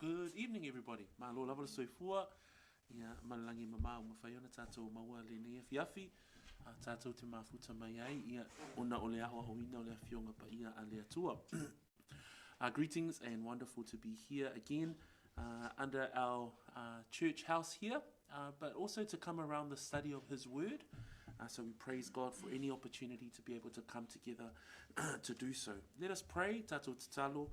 Good evening everybody. Malo lava le soifua. Ia, ma le lagi e mama ua mafai ona tatou maua lenei afiafi, a tatou te mafuta mai ai, ia, ona o le aoaoina o le Afioga Paia a le Atua. Greetings and wonderful to be here again under our church house here, but also to come around the study of His Word. So we praise God for any opportunity to be able to come together to do so. Let us pray, tatou tatalo,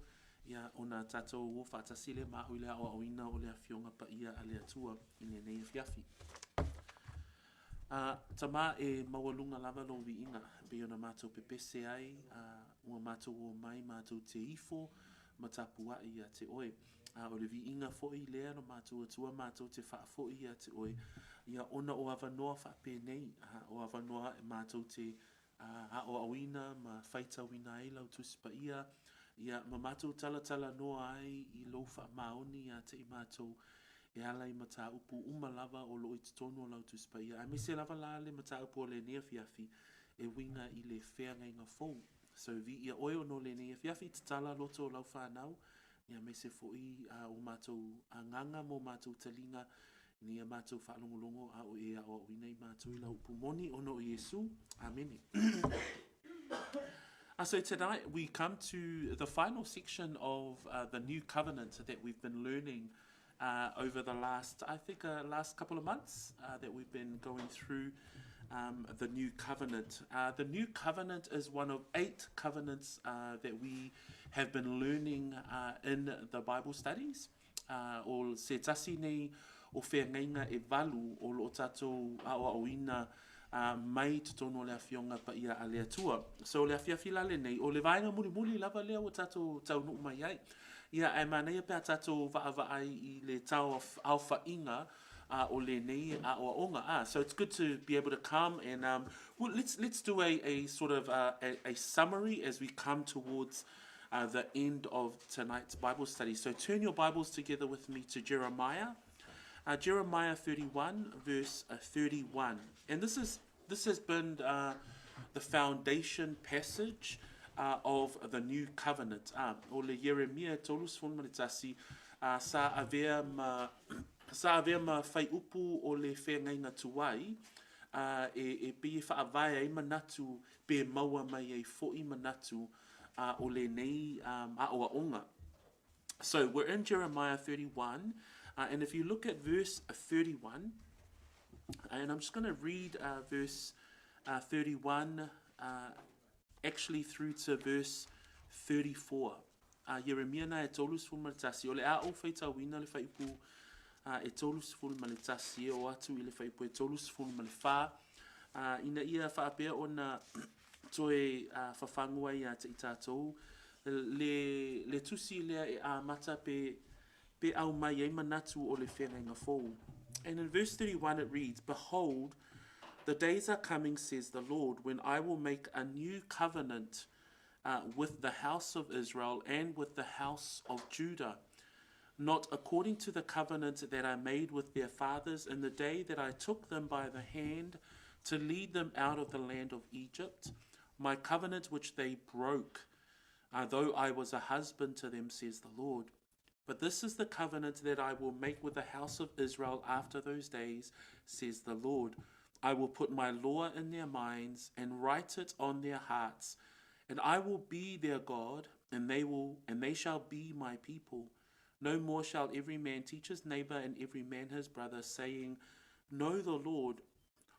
Ia, ona tatou o faatasi le ma au i le aoaoina o le Afioga Paia a le Atua i lenei afiafi. A, Tama, e maualuga lava lou viiga, e pei ona matou pepese ai, a, ua matou o mai matou te ifo ma tapuai ia te oe. A, o le viiga foi lea lo matou Atua matou te faafoi ia te oe, ia ona o avanoa faapenei, a, o avanoa e matou te aoaoina ma faitauina ai lau Tusi Paia, ia, ma matou talatalanoa ai i lou faamaoni ia te i matou e ala i mataupu uma lava o lo o i totonu o lau Tusi Paia, aemaise lava la le mataupu o lenei afiafi e uiga i le feagaiga fou. So, viia oe ona o lenei afiafi, tatala loto o lau fanau, ia aemaise foi o matou agaga ma o matou taliga ina ia matou faalogologo a o e aoaoina i matou i lau upu moni ona o Iesu. Amene. So tonight we come to the final section of the new covenant that we've been learning over the last, I think, last couple of months that we've been going through the new covenant. The new covenant is one of eight covenants that we have been learning in the Bible studies. Ā, o se tasi nei o feagaiga e valu o lo o tatou aoaoina mai i totonu o le Afioga Paia a le Atua. So o le afiafi la lenei, o le vaega mulimuli lava lea ua tatou taunuu mai ai. Ia, ae manaia pe a tatou vaavaai i le tauaofaiga o lenei aoaoga. Ah, so it's good to be able to come and um, well, let's, let's do a, a sort of a, a, a summary as we come towards uh, the end of tonight's Bible study. So turn your Bibles together with me to Jeremiah. Uh, Jeremiah 31, verse uh, 31. And this, is, this has been uh, the foundation passage uh, of the new covenant. Uh, o le Jeremia 31, uh, sa avea ma, sa avea ma whaiupu o le whengainga tuai, uh, e, e pei e whaavae ai manatu pe maua mai ai fo'i manatu uh, o lenei um, aoaoga. So we're in Jeremiah 31, and if you look at verse 31, and I'm just going to read verse 31 actually through to verse 34. A Ieremia na e 31, o le a ou faitauina le fuaiupu e 31 e oo atu i le fuaiupu e 34, ina ia faapea ona toe fafagu ai ia te i tatou le, le tusi lea e amata pe, pe aumai ai manatu o le feagaiga fou. And in verse 31 it reads, Behold, the days are coming, says the Lord, when I will make a new covenant uh, with the house of Israel and with the house of Judah, not according to the covenant that I made with their fathers in the day that I took them by the hand to lead them out of the land of Egypt, my covenant which they broke, uh, though I was a husband to them, says the Lord. But this is the covenant that I will make with the house of Israel after those days, says the Lord. I will put my law in their minds and write it on their hearts, and I will be their God, and they will and they shall be my people. No more shall every man teach his neighbor and every man his brother, saying, Know the Lord,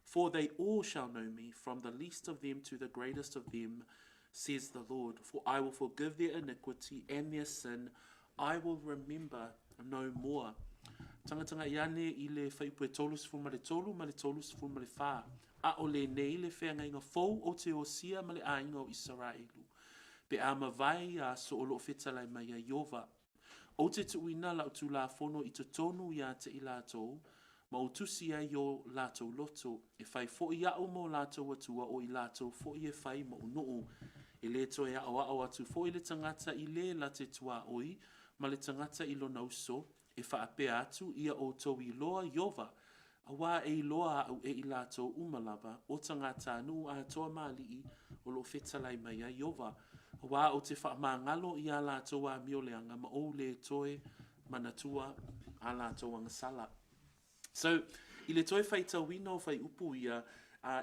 for they all shall know me, from the least of them to the greatest of them, says the Lord. For I will forgive their iniquity and their sin. I will remember no more. Tangatanga iane i le fuaiupu e 33 ma le 34. A o lenei le feagaiga fou o te osia ma le aiga o Isaraelu. Pe a mavae ia aso o loo fetalai mai ai Iova. Ou te tuuina lau Tulafono i totonu ia te i latou, ma ou tusi ai i o latou loto, e fai foi aʻu ma o latou Atua o i latou foi e fai moʻu nuu. E le toe aʻoaʻo atu foi le tagata i le la te tuaoi ma le tagata i lona uso, e faapea atu, Ia outou iloa Iova, Auā e iloa aʻu e i latou uma lava, o tagatanuu atoa ma aliʻi o loo fetalai mai ai Iova. Auā ou te faamagalo iā latou amio leaga ma ou le toe manatua a latou agasala. So, i le toe faitauina o fuaiupu ia,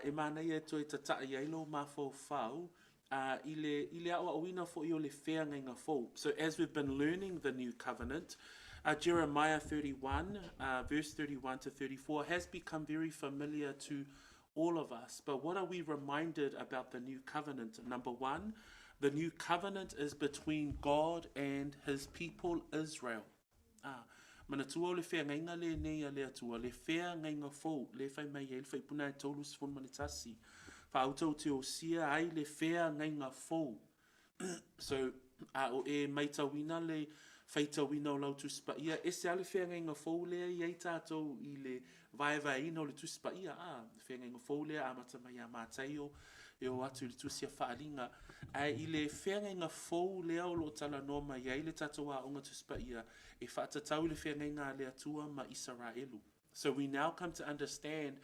e manaia e toe tata'i ai lou mafaufau i le, i le aoaoina foi o le feagaiga fou. So, as we've been learning the new covenant, Jeremiah 31, verse 31 to 34 has become very familiar to all of us. But what are we reminded about the new covenant? Number one, the new covenant is between God and his people Israel. Ah, manatua o le feagaiga lenei a le Atua, le feagaiga fou, le fai mai ai le faipuna e 31, whaauta o te osia ai le feagaiga fou. So, a o e maitauina le faitauina o lau Tusi Paia, ese lava le feagaiga fou lea e i ai tatou i le vaevaeina o le Tusi Paia, ā, le feagaiga fou lea amata mai ia Mataio e oo atu i le Tusi a Faaaliga. Ae i le feagaiga fou lea o lo o talanoa mai ai le tatou aoga Tusi Paia, e faatatau i le feagaiga a le Atua ma Isaraelu. So we now come to understand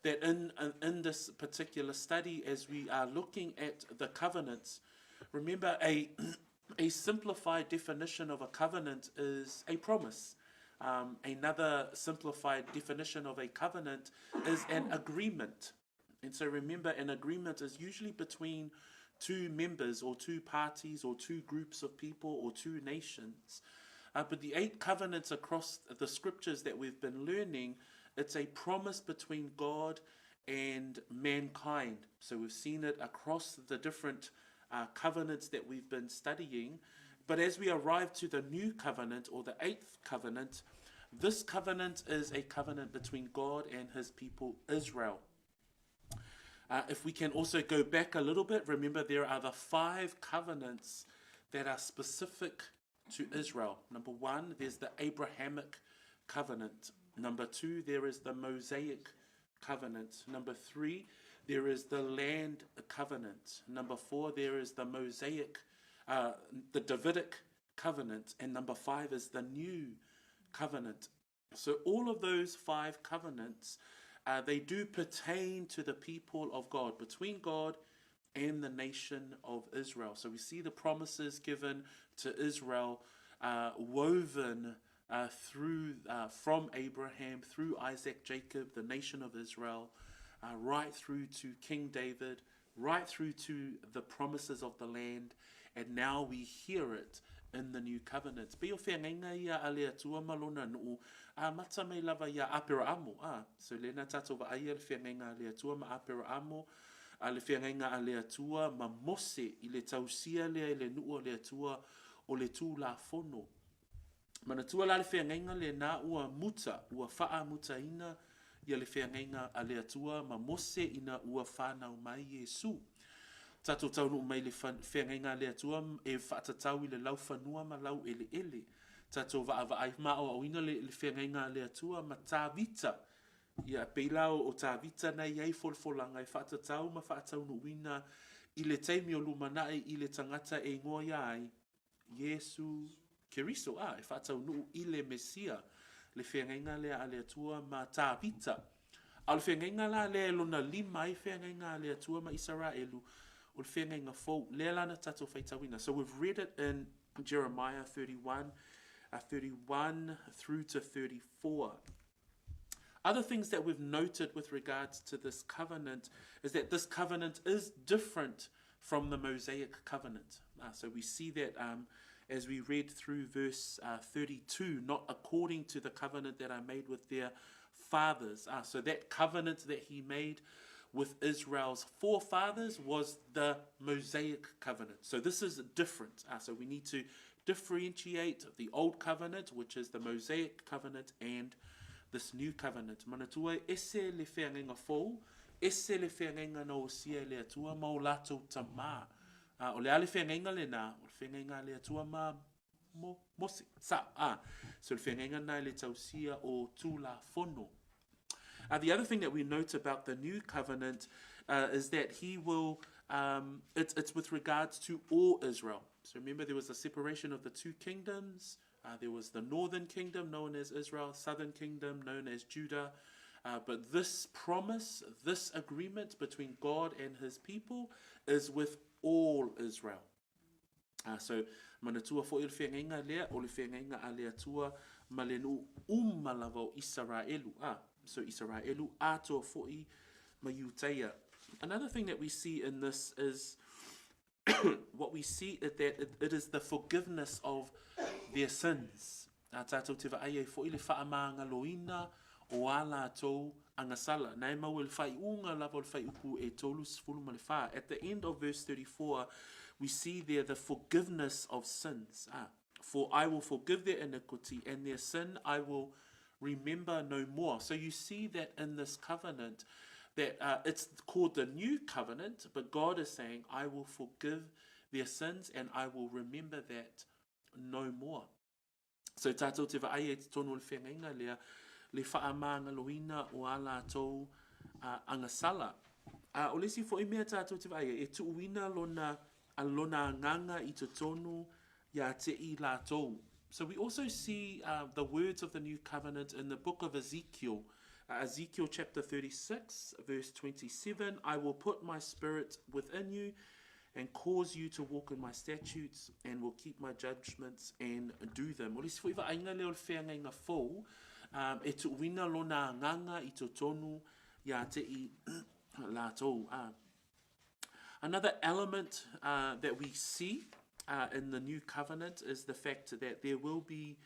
that in, in this particular study, as we are looking at the covenants, remember a, a simplified definition of a covenant is a promise. Um, another simplified definition of a covenant is an agreement. And so remember, an agreement is usually between two members or two parties or two groups of people or two nations. Uh, but the eight covenants across the scriptures that we've been learning, it's a promise between God and mankind. So we've seen it across the different uh, covenants that we've been studying. But as we arrive to the new covenant or the eighth covenant, this covenant is a covenant between God and his people Israel. Uh, if we can also go back a little bit, remember there are the five covenants that are specific to Israel. Number one, there's the Abrahamic covenant. Number two, there is the Mosaic covenant. Number three, there is the land covenant. Number four, there is the Mosaic, uh, the Davidic covenant. And number five is the new covenant. So all of those five covenants, uh, they do pertain to the people of God, between God and the nation of Israel. So we see the promises given to Israel uh, woven uh, through uh, from Abraham through Isaac, Jacob, the nation of Israel, uh, right through to King David, right through to the promises of the land, and now we hear it in the new covenant. Pei o feagaiga ia a le Atua ma lona nuu, amata mai lava ia Aperaamo. Ah, so lena tatou vaaia le feagaiga a le Atua ma Aperaamo, a le feagaiga a le Atua ma Mose i le tausia lea i le nuu o le Atua o le Tulafono. Manatua la le feagaiga lenā ua muta, ua faamutaina ia le feagaiga a le Atua ma Mose ina ua fanau mai Iesu. Tatou taunuu mai le feagaiga a le Atua e faatatau i le laufanua ma laueleele. Tatou vaavaai ma aoaoina le feagaiga a le Atua ma Tavita. Ia, pei la o Tavita na i ai folafolaga e faatatau ma faataunuuina i le taimi o lumanai i le tagata e igoa ia ai Iesu Keriso, ā, e faataunuu i le Mesia, le feagaiga lea a le Atua ma Tavita. A o le feagaiga la lea e lona lima ai feagaiga a le Atua ma Isaraelu, o le feagaiga fou, lea la na tatou faitauina. So we've read it in Jeremiah 31, uh, 31 through to 34. Other things that we've noted with regards to this covenant is that this covenant is different from the Mosaic covenant. Uh, so we see that um, as we read through verse uh, 32, not according to the covenant that I made with their fathers. Uh, so that covenant that he made with Israel's forefathers was the Mosaic covenant. So this is different. Uh, so we need to differentiate the old covenant, which is the Mosaic covenant, and this new covenant. Manatua ese le feagaiga fou, ese le feagaiga na osia e le Atua ma o latou tamā. Uh, o le a le feagaiga lenā, o le feagaiga a le Atua ma mo, Mose. Sa, ah, so le feagaiga na e le tausia o Tulafono. Uh, the other thing that we note about the new covenant uh, is that he will, um, it's, it's with regards to all Israel. So remember, there was a separation of the two kingdoms. Uh, there was the northern kingdom known as Israel, southern kingdom known as Judah. Uh, but this promise, this agreement between God and his people is with all Israel. So, manatua foʻi o le feagaiga lea, o le feagaiga a le Atua ma le nuu uma lava o Isaraelu. So, Isaraelu atoa foʻi ma Iutaia. Another thing that we see in this is what we see is that it, it is the forgiveness of their sins. A tātou te vaai ai foʻi le faamagaloina o ā lātou agasala. Na e mau e le faaiuga lava o le fuaiupu e 34. At the end of verse 34, we see there the forgiveness of sins. Ah, for I will forgive their iniquity and their sin I will remember no more. So you see that in this covenant, that uh, it's called the new covenant, but God is saying, I will forgive their sins and I will remember that no more. So tātou te vaai ai te tonu o le whengainga lea, le whaamāngaloina o a lātou uh, agasala. Uh, o le isi foʻi mea tātou te vaai ai, e tuuina lona, a lona agaga i totonu iā te i lātou. So we also see uh, the words of the new covenant in the book of Ezekiel. Uh, Ezekiel chapter 36, verse 27, I will put my spirit within you and cause you to walk in my statutes and will keep my judgments and do them. O le isi foʻi vaaiga lea o le feagaiga fou, um, e tuuina lona agaga i totonu iā te i lātou. Uh, another element uh, that we see uh, in the new covenant is the fact that there will be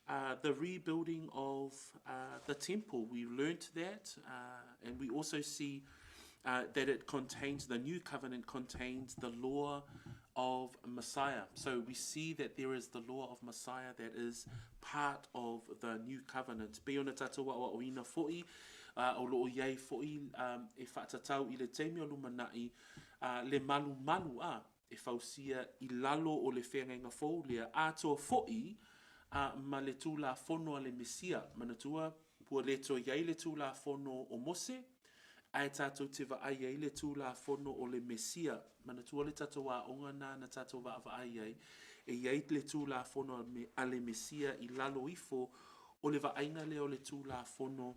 uh, the rebuilding of uh, the temple. We learnt that, uh, and we also see uh, that it contains, the new covenant contains the law of Messiah. So we see that there is the law of Messiah that is part of the new covenant. Pei ona tātou aʻoaʻoina foʻi, uh, o loo iai foʻi um, e faatatau i le taimi o lumanaʻi, uh, le malumalu a e fausia i lalo o le feagaiga fou lea, atoa foʻi uh, ma le Tulafono a le Mesia. Manatua, ua le toe iai le Tulafono o Mose, ae tātou te vaai ai le Tulafono o le Mesia. Manatua le tatou aoga na na tātou vaavaai ai, e iai le Tulafono a le Mesia i lalo ifo o le vaaiga lea o le Tulafono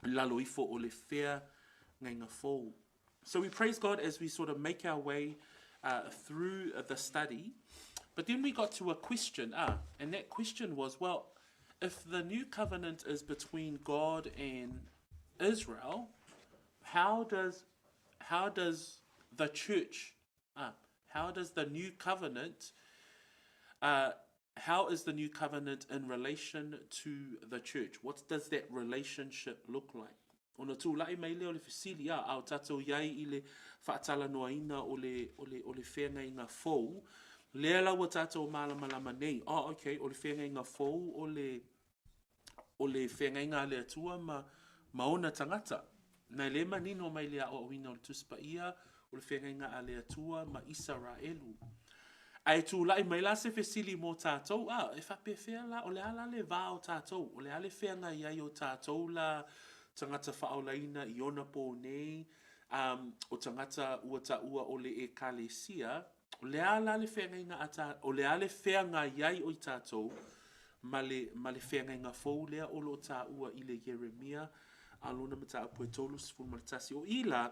i lalo ifo o le feagaiga fou. So we praise God as we sort of make our way uh, through the study. But then we got to a question, ah, and that question was, well, if the new covenant is between God and Israel, how does how does the church, ah, how does the new covenant, uh, how is the new covenant in relation to the church? What does that relationship look like? Ona tulaʻi mai lea o le fesili, a, a o tatou i ai i le faatalanoaina o le, o le, o le feagaiga fou, lea la ua tatou malamalama nei, oh, okay, o le feagaiga fou o le, o le feagaiga a le Atua ma, ma ona tagata. Na e le manino mai le aʻoaʻoina o le Tusi Paia, o le feagaiga a le Atua ma Isaraelu. Ae tulaʻi mai la se fesili mo tatou, a, e faapefea la, o le a la le va o tatou, o le a le feagai ai o tatou la tagata faaolaina i ona pō nei, um, o tagata ua taua o le Ekalesia, o le a la le feagaiga a ta, o le a le feagai ai o i tatou ma le, ma le feagaiga fou lea o lo o taua i le Ieremia a lona mataupu e 31. O i la,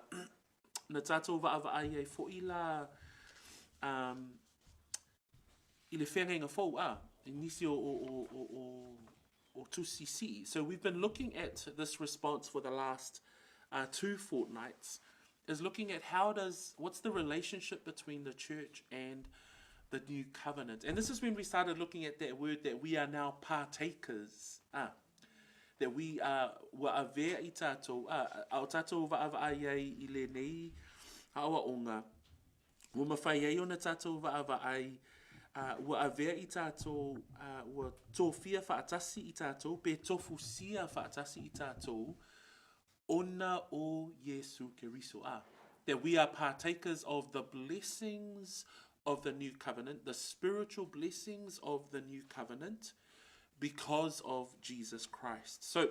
na tātou vaavaai ai foʻi la um, i le feagaiga fou, a, i nisi o, o, o, o, o, o tusi sii. So we've been looking at this response for the last uh, two fortnights, is looking at how does, what's the relationship between the church and the new covenant. And this is when we started looking at that word that we are now partakers. Ah, that we are, ua avea i tātou, ā, a o tātou vaavaai ai i lenei aoaoga, ua mawhai ai ona tātou vaavaai, ā, ua avea i tātou, ā, ua tōfia whaatasi i tātou, pe tofusia whaatasi i tātou, ona o Iesu Keriso, ā, that we are partakers of the blessings of the new covenant, the spiritual blessings of the new covenant, because of Jesus Christ. So,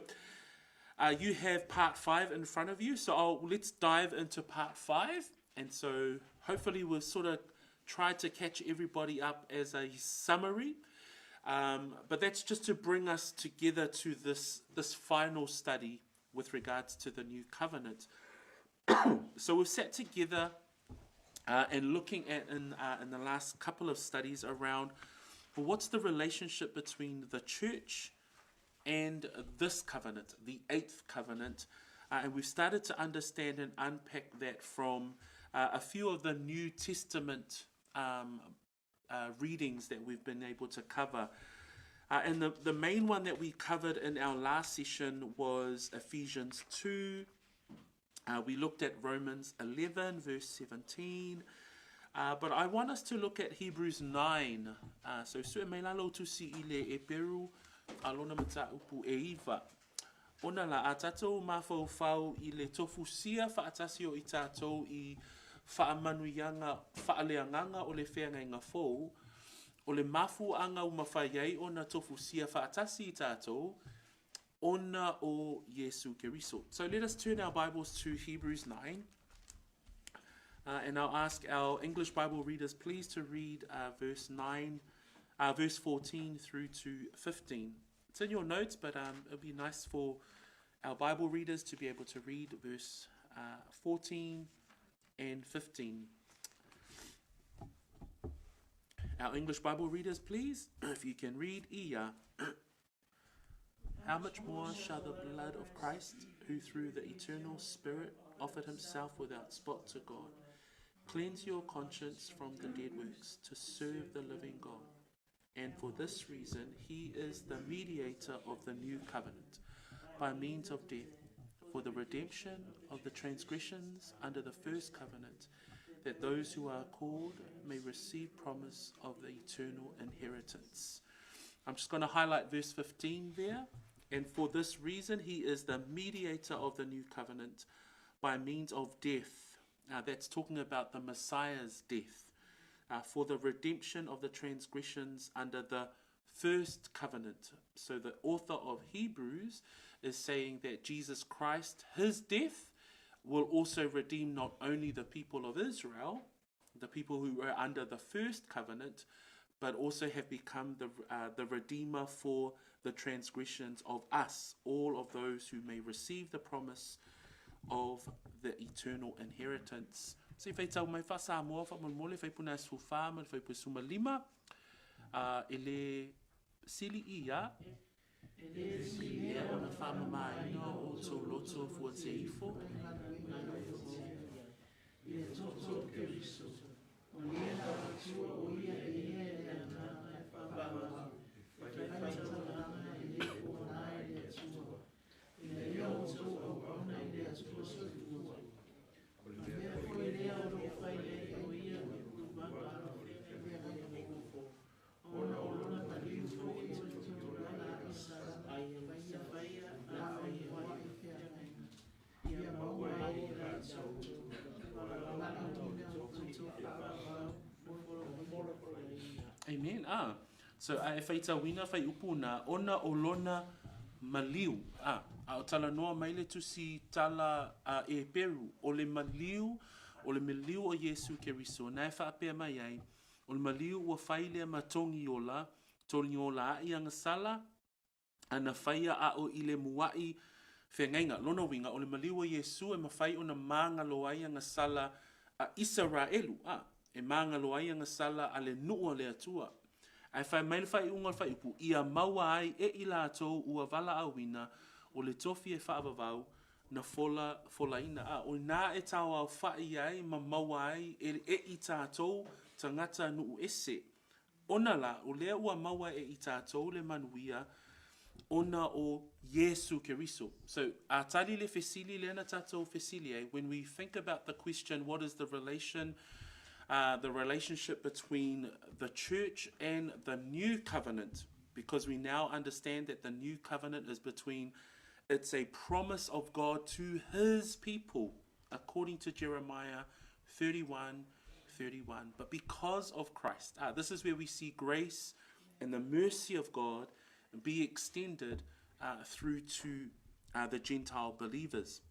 uh, you have part five in front of you. So I'll, let's dive into part five. And so hopefully we'll sort of try to catch everybody up as a summary. Um, but that's just to bring us together to this, this final study with regards to the new covenant. so we've sat together Uh, and looking at in, uh, in the last couple of studies around well, what's the relationship between the church and this covenant, the eighth covenant. Uh, and we've started to understand and unpack that from uh, a few of the New Testament um, uh, readings that we've been able to cover. Uh, and the, the main one that we covered in our last session was Ephesians 2. Uh, we looked at Romans 11, verse 17. Uh, but I want us to look at Hebrews 9. Uh, so, sue mai lalo tusi i le e peru a lona mataupu e iva. Ona la, a tātou mafaufau i le tofusia whaatasi o i tātou i whaamanuianga, whaaleanganga o le wheangainga fou, o le mafuanga u mawhai ai o na tofusia whaatasi i tātou, ona o Yesu Keriso. So let us turn our Bibles to Hebrews 9. Uh, and I'll ask our English Bible readers please to read uh, verse 9, uh, verse 14 through to 15. It's in your notes, but um, it'll be nice for our Bible readers to be able to read verse uh, 14 and 15. Our English Bible readers, please, if you can read Iya. How much more shall the blood of Christ, who through the eternal Spirit offered himself without spot to God, cleanse your conscience from the dead works to serve the living God? And for this reason, he is the mediator of the new covenant, by means of death, for the redemption of the transgressions under the first covenant, that those who are called may receive promise of the eternal inheritance. I'm just going to highlight verse 15 there. And for this reason, he is the mediator of the new covenant by means of death. Now, that's talking about the Messiah's death uh, for the redemption of the transgressions under the first covenant. So, the author of Hebrews is saying that Jesus Christ, his death, will also redeem not only the people of Israel, the people who were under the first covenant, but also have become the, uh, the redeemer for the transgressions of us, all of those who may receive the promise of the eternal inheritance. Se fai tau mai wha Samoa wha mole fai puna sufa ma fai suma lima uh, e le sili ia E le sili ea ona whaamamaina o tou loto fua te ifo. Amen. Ah. So a e whaitauina whai upu na ona o lona maliu. Ah, a o tala noa mai le tusi tala a e peru o le maliu o le maliu o Iesu Keriso na e whaapea mai ai o le maliu ua whai lea ma tongi ola tongi ola ai anga sala ana whaia a o ile muai whengeinga. Lona winga o le maliu o Iesu e mawhai o na maanga ai anga sala a Israelu. A, e maanga ai anga sala a le nua le atua. Ai whai mai le whai unga whai upu, ia maua ai e i lātou ua vala awina o le tofi e whaavavau na fola, fola ina. A, o nā e tau au whai ai ma maua ai e, e i tātou tangata nuu ese. Ona la, o lea ua maua e i tātou le manuia ona o Yesu Keriso. So, a tali le fesili le ana tātou fesili ai, when we think about the question, what is the relation, uh, the relationship between the church and the new covenant, because we now understand that the new covenant is between, it's a promise of God to his people, according to Jeremiah 31, 31. But because of Christ, uh, this is where we see grace and the mercy of God be extended uh, through to uh, the Gentile believers.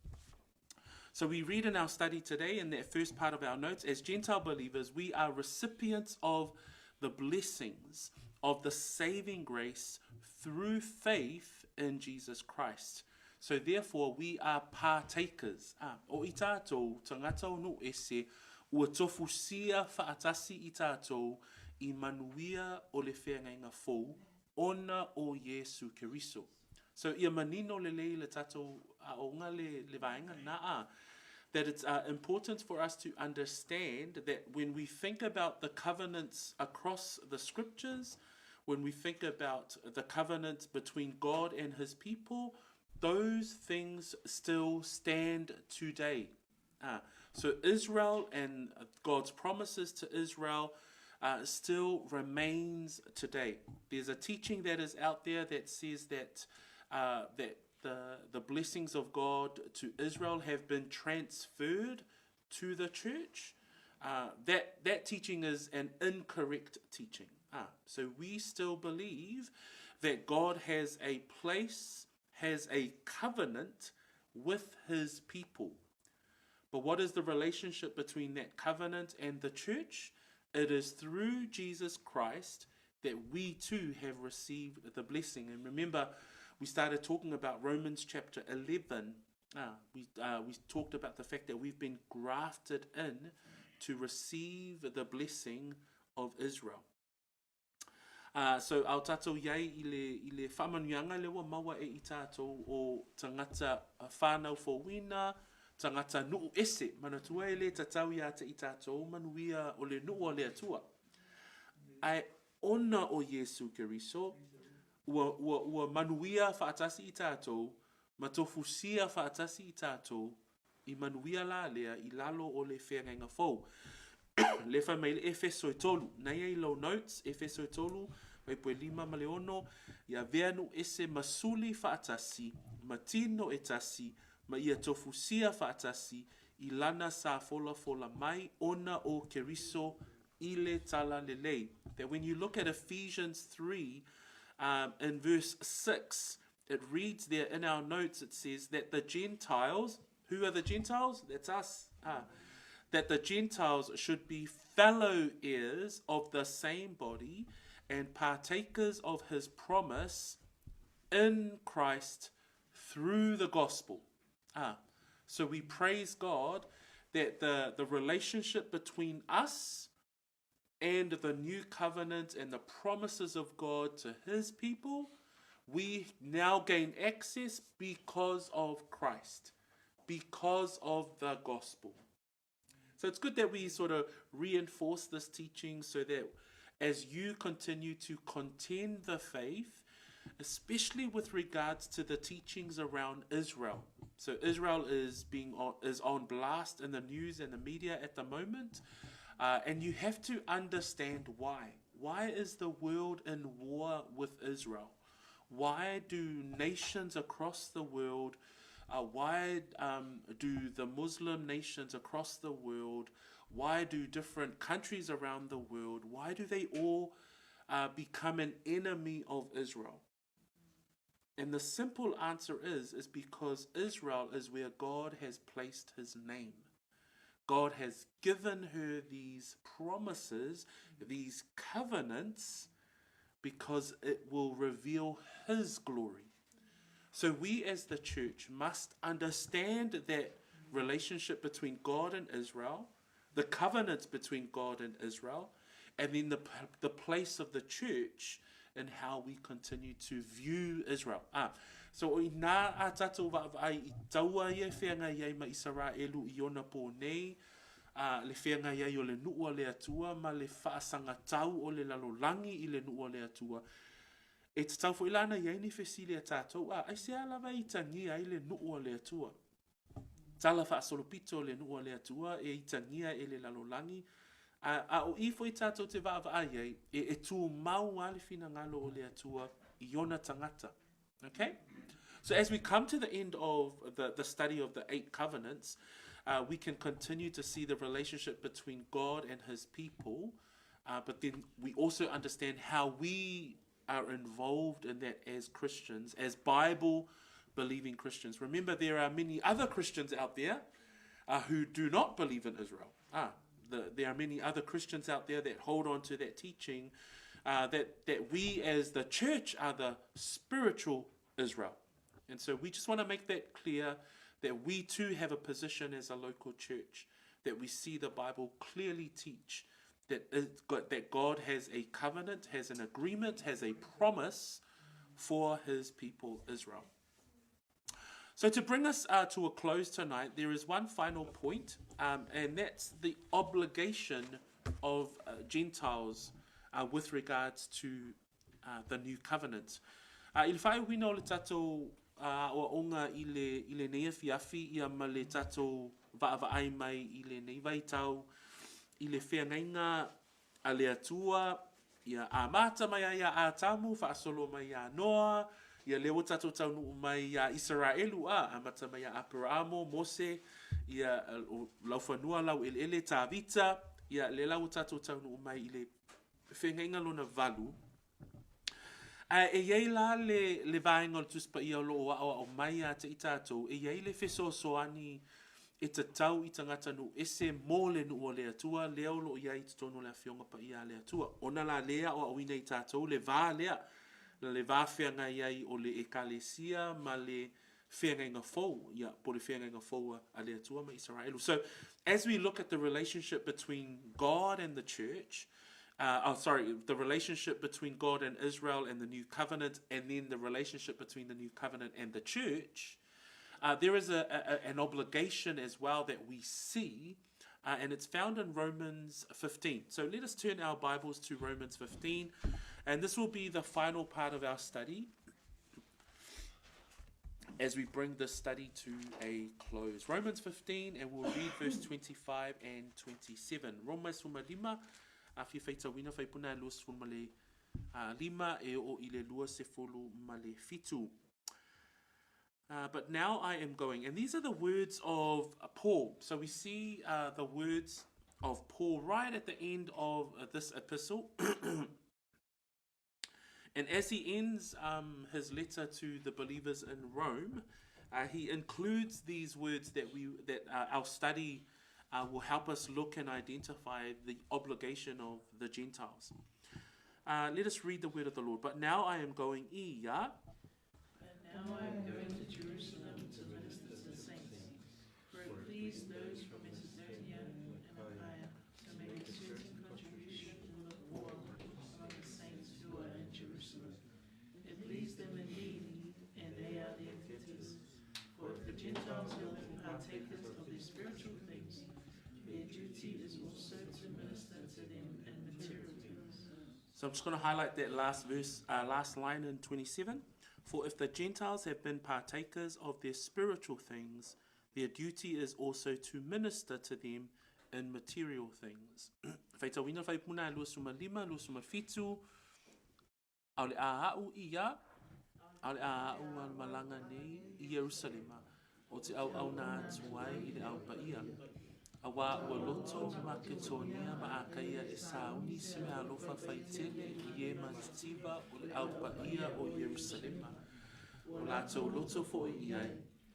So we read in our study today, in that first part of our notes, as Gentile believers, we are recipients of the blessings of the saving grace through faith in Jesus Christ. So therefore, we are partakers. Ah, o i tātou, tangata o no ese, Ua tofusia faatasi i tatou i manuia o le feagaiga fou ona o Iesu Keriso. So ia manino lelei le tatou aoga le, le vaega na a. That it's uh, important for us to understand that when we think about the covenants across the scriptures, when we think about the covenant between God and his people, those things still stand today. Ah, so Israel and God's promises to Israel uh, still remains today. There's a teaching that is out there that says that uh, that the the blessings of God to Israel have been transferred to the church. Uh, that that teaching is an incorrect teaching. Ah, so we still believe that God has a place, has a covenant with His people. But what is the relationship between that covenant and the church? It is through Jesus Christ that we too have received the blessing. And remember, we started talking about Romans chapter 11. Ah, we, uh, we talked about the fact that we've been grafted in to receive the blessing of Israel. Ā, so ao tātou i ai i le, i le whaamanuianga le ua maua e i tātou o tangata whānau fōuina, tangata nu'u ese, manatua e le tatau ia te i tātou manuia o le nu'u o le Atua. Ae ona o Iesu Keriso, ua, ua, ua manuia whaatasi i tātou, ma tofusia whaatasi i tātou, I manuia la lea i lalo o le feagaiga fou. Le whai mai le Efeso e tolu. Nei ai lou notes, Efeso e tolu, fuaiupu e lima ma le ono, ia vea nu ese ma suli faatasi, ma tino e tasi, ma ia tofusia faatasi, i lana sa folafola mai ona o Keriso i le tala lelei. That when you look at Ephesians 3, um, in verse 6, It reads there in our notes, it says that the Gentiles, who are the Gentiles? That's us. Ah, that the Gentiles should be fellow heirs of the same body and partakers of his promise in Christ through the gospel. Ah, so we praise God that the, the relationship between us and the new covenant and the promises of God to his people, we now gain access because of Christ, because of the gospel. So it's good that we sort of reinforce this teaching so that as you continue to contend the faith, especially with regards to the teachings around Israel. So Israel is being on, is on blast in the news and the media at the moment, uh, and you have to understand why. Why is the world in war with Israel? Why do nations across the world, uh, why um, do the Muslim nations across the world, why do different countries around the world, why do they all uh, become an enemy of Israel? And the simple answer is, is because Israel is where God has placed his name. God has given her these promises, these covenants, because it will reveal his glory. So we as the church must understand that relationship between God and Israel, the covenants between God and Israel, and then the, the place of the church in how we continue to view Israel. Ah, so i nā a tātou vaavaai i taua ia wheanga i ai ma Isaraelu i ona pō nei, a le wheanga i ai o le nu'u a le Atua ma le whaasangatau o le lalolangi i le nu'u a le Atua. E tatau fo'i lana i ai ni fesili a tātou, a, aisea lava i tangia ai le nu'u a le Atua? Tala faasolopito le nuu a le Atua e itagia e le lalolagi, a, a o i foi tātou te vaavaai ai, e, e tūmau a le finagalo o le Atua i ona tangata. Okay? So as we come to the end of the, the study of the eight covenants, uh, we can continue to see the relationship between God and his people, uh, but then we also understand how we are involved in that as Christians, as Bible believing Christians. Remember, there are many other Christians out there uh, who do not believe in Israel. Ah, the, there are many other Christians out there that hold on to that teaching uh, that, that we as the church are the spiritual Israel. And so we just want to make that clear that we too have a position as a local church. that we see the Bible clearly teach that, that God has a covenant, has an agreement, has a promise for his people Israel. So, to bring us uh, to a close tonight, there is one final point, um, and that's the obligation of uh, Gentiles uh, with regards to uh, the new covenant. Uh, I le whaeuina o le tatou uh, oaoga i le, i lenei afiafi ia ma le tatou vaavaai mai i lenei vaitau i le feagaiga a le Atua, ia amata mai ai ia Atamu, faasolo mai ia Noa, ia lea ua tatou taunuu mai ia Isaraelu, a, amata mai ia Aperaamo, Mose, ia laufanua, laueleele, Tavita, ia lea la ua tatou taunuu mai i le feagaiga lona valu. Ae e i ai la le, le vaega o le Tusi Paia o lo o aoao mai ia te i tatou, e i ai le fesoasoani e tatau i tagata nuu ese mo le nuu o le Atua, lea o lo o i ai i totonu o le Afioga Paia a le Atua. Ona la lea e aoaoina i tatou le va lea, le va feagai ai o le Ekalesia ma le feagaiga fou, ia, po le feagaiga fou a le Atua ma Isaraelu. So, as we look at the relationship between God and the church, uh, oh, sorry, the relationship between God and Israel and the new covenant, and then the relationship between the new covenant and the church, uh, there is a, a, an obligation as well that we see, uh, and it's found in Romans 15. So let us turn our Bibles to Romans 15, and this will be the final part of our study as we bring this study to a close. Romans 15, and we'll read verse 25 and 27. Roma suma lima, a fia faitauina faipuna e lua ma le lima e o i le lua sefulu ma le fitu. Uh, but now I am going. And these are the words of Paul. So we see uh, the words of Paul right at the end of uh, this epistle. And as he ends um, his letter to the believers in Rome, uh, he includes these words that we that uh, our study uh, will help us look and identify the obligation of the Gentiles. Uh, let us read the word of the Lord. But now I am going, Iya. But now I am going to Jerusalem to minister to the saints. For it pleased those from Macedonia and Achaia to make a certain contribution for the poor among the saints who are in Jerusalem. It pleased them indeed, and they are the inventors. For if the Gentiles have been partakers of their spiritual things, their duty is also to minister to them in material things. So I'm just going to highlight that last verse, uh, last line in 27. For if the Gentiles have been partakers of their spiritual things, their duty is also to minister to them in material things. Faitauina faipuna e 25, 27, A o le a a'u ia, a o le a a'u a malaga nei i Ierusalema, ou te auauna atu ai i le Ao Paia, auā ua loto Maketonia ma Akaia e sauni se meaalofa faitele i e matitiva o le Ao Paia o Ierusalema, o latou loto foi i ai,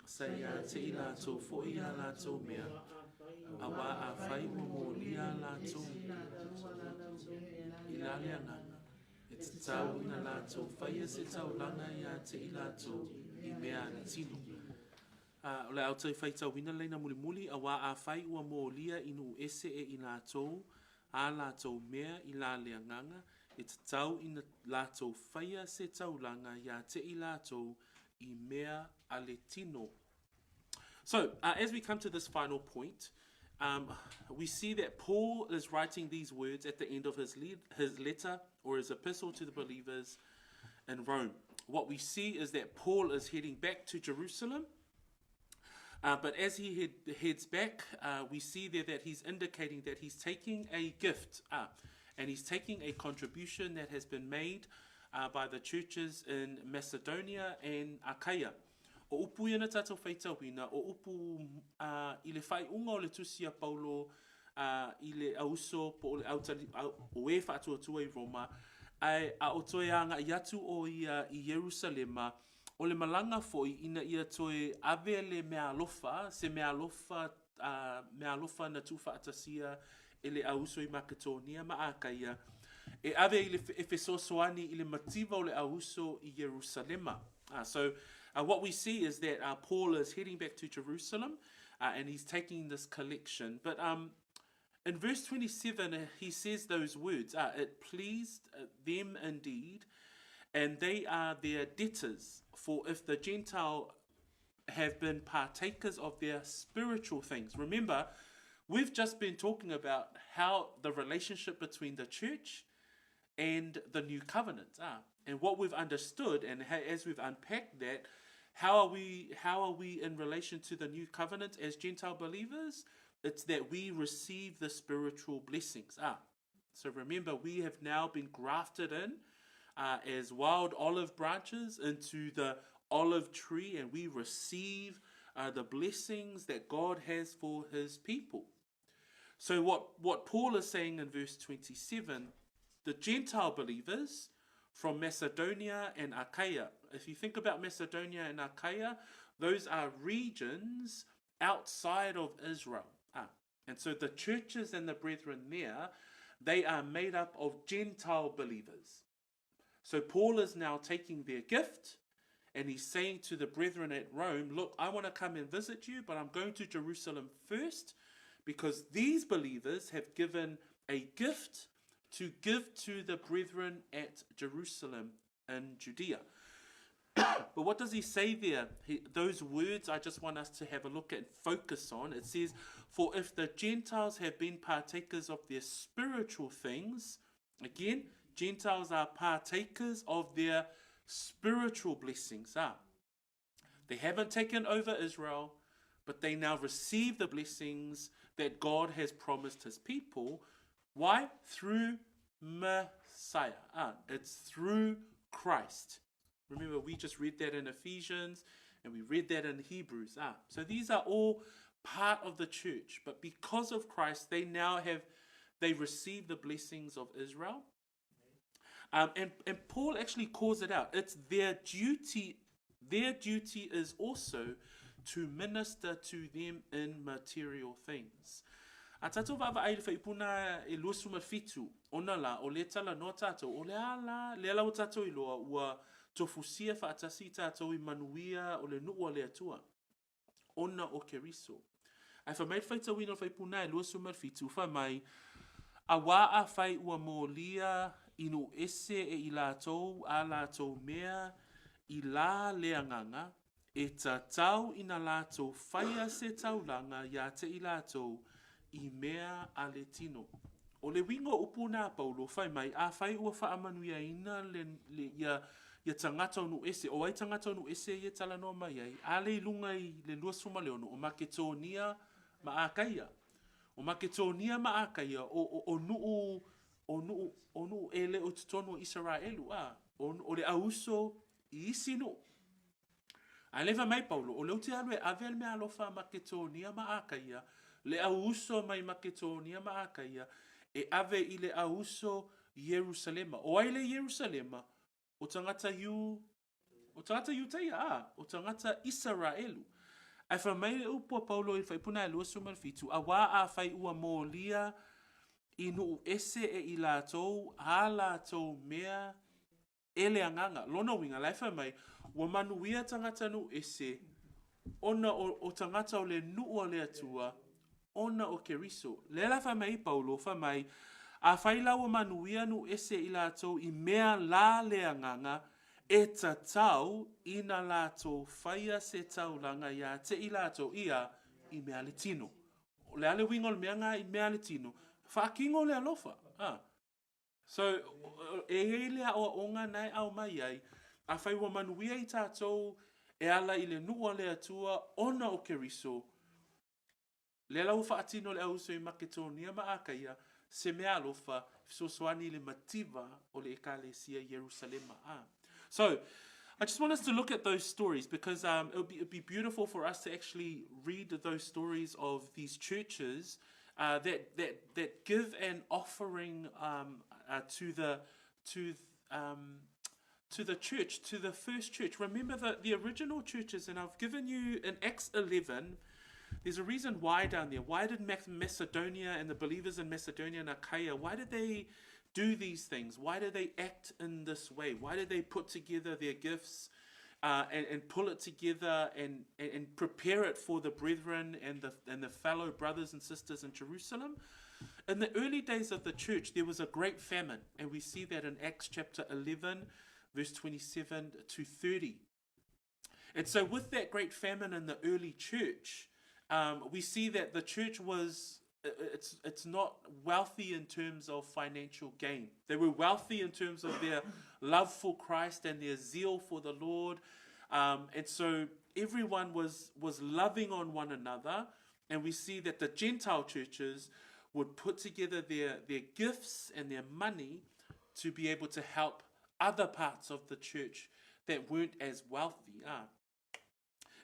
sa ia te i latou foi a latou mea, auā afai ua molia a latou i la le agaga. E tatau ina latou faia se taulaga ia te i latou i mea a le tino. A, o le ao faitauina laina mulimuli, auā afai ua molia i nuu ese e i latou ā latou mea i la le agaga, e tatau ina latou faia se taulaga ia te i latou i mea a le tino. So, uh, as we come to this final point, um, we see that Paul is writing these words at the end of his, lead, his letter or his epistle to the believers in Rome. What we see is that Paul is heading back to Jerusalem. Uh, but as he head, heads back, uh, we see there that he's indicating that he's taking a gift uh, and he's taking a contribution that has been made uh, by the churches in Macedonia and Achaia. O upu ia na tatou faitauina, o upu a i le faaiuga o le tusi a Paulo a i le auso po o le autali, au, o e faatuatua i Roma, ae a o toe agai atu o ia i Ierusalema, o le malaga foi ina ia toe ave le meaalofa, se meaalofa, a meaalofa na tuufaatasia e le auso i Maketonia ma Akaia, e ave i le, e fesoasoani i le mativa o le auso i Ierusalema. Uh, so uh, what we see is that uh, Paul is heading back to Jerusalem. and he's taking this collection. But um, in verse 27, he says those words, It pleased them indeed, and they are their debtors. For if the Gentile have been partakers of their spiritual things. Remember, we've just been talking about how the relationship between the church and the new covenant are. And what we've understood, and as we've unpacked that, how are we how are we in relation to the new covenant as Gentile believers? It's that we receive the spiritual blessings. Ah, so remember, we have now been grafted in uh, as wild olive branches into the olive tree, and we receive uh, the blessings that God has for his people. So, what, what Paul is saying in verse 27 the Gentile believers from Macedonia and Achaia, if you think about Macedonia and Achaia, those are regions outside of Israel. Ah, and so the churches and the brethren there, they are made up of Gentile believers. So Paul is now taking their gift and he's saying to the brethren at Rome, Look, I want to come and visit you, but I'm going to Jerusalem first because these believers have given a gift to give to the brethren at Jerusalem in Judea. but what does he say there? He, those words I just want us to have a look at and focus on. It says, For if the Gentiles have been partakers of their spiritual things, again, Gentiles are partakers of their spiritual blessings. Ah, they haven't taken over Israel, but they now receive the blessings that God has promised his people. Why? Through Messiah. Ah, it's through Christ. Remember, we just read that in Ephesians and we read that in Hebrews. Ah, so these are all part of the church, but because of Christ, they now have they receive the blessings of Israel. Um, and, and Paul actually calls it out. It's their duty, their duty is also to minister to them in material things. A tātou vaavaai le whaipuna e 27, ona la, o le tala noa tātou, o le a la, lea la ua tātou iloa, ua tofusia faatasi i tātou i manuia o le nuu a le Atua, ona o Keriso. Ae fai mai le faitauina o le faipuna e 27, fai mai, Auā afai ua molia i nuu ese e i latou a latou mea i la le agaga, e tatau ina latou faia se taulaga iā te i latou i mea a le tino. O le uiga o upu na a Paulo, fai mai, afai ua faamanuiaina le, le, ia, ia tagata o nuu ese, o ai tagata o nuu ese ia e talanoa mai ai, a le i luga i le 26, o Maketonia ma Akaia. O Maketonia ma Akaia, o, o, o nuu, o nuu, o nuu e le o i totonu o Isaraelu, a, o, o le auso i isi nuu. Ae le fai mai Paulo, o lea ou te alu e ave le meaalofa a Maketonia ma Akaia, le au uso mai Maketonia ma Akaia, e ave i le au uso i Ierusalema. O ai le Ierusalema? O tagata Iu, o tagata Iutaia, a, o tagata Isaraelu. Ae fai mai le upu a Paulo i le faipuna e 27, auā afai ua molia i nuu ese e i latou ā latou mea E le agaga. Lona uiga, la e fai mai, ua manuia tagata nuu ese, ona o, o tagata o le nuu a le Atua, ona o Keriso. Lea la fai mai ai Paulo, fai mai, Afai la ua manuia nuu ese i latou i mea la le agaga, e tatau ina latou faia se taulaga iā te i latou ia i mea le tino. O le a le uiga o le mea nga i mea le tino? Faakino le alofa. A. So, e i ai le aoaoga na e aumai ai, afai ua manuia i tatou e ala i le nuu a le Atua ona o Keriso, lea la ua faatino le auuso i Maketonia ma Akaia, se mea alofa, fesoasoani i le mativa o le Ekalesia i Ierusalema. Ah. So, I just want us to look at those stories because um, it would be, it'd be beautiful for us to actually read those stories of these churches uh, that, that, that give an offering um, uh, to the, to, um, to the church, to the first church. Remember the, the original churches, and I've given you in Acts 11, there's a reason why down there. Why did Macedonia and the believers in Macedonia and Achaia, why did they do these things? Why did they act in this way? Why did they put together their gifts? uh, and, and pull it together and, and, and prepare it for the brethren and the, and the fellow brothers and sisters in Jerusalem. In the early days of the church, there was a great famine, and we see that in Acts chapter 11, verse 27 to 30. And so, with that great famine in the early church, um, we see that the church was it's it's not wealthy in terms of financial gain. They were wealthy in terms of their love for Christ and their zeal for the Lord, um, and so everyone was was loving on one another. And we see that the Gentile churches would put together their their gifts and their money to be able to help other parts of the church that weren't as wealthy. Ah.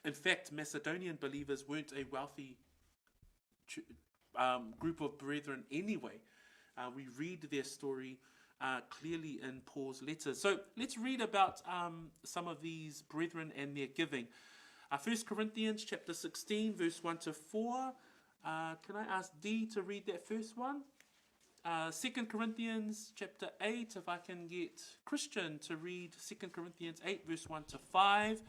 In fact, Macedonian believers weren't a wealthy um, group of brethren anyway. Uh, we read their story uh, clearly in Paul's letters. So let's read about um, some of these brethren and their giving. Uh, 1 Corinthians chapter 16, verse 1 to 4. Uh, can I ask Dee to read that first one? Uh, 2 Corinthians chapter 8, if I can get Christian to read 2 Corinthians 8, verse 1 to 5.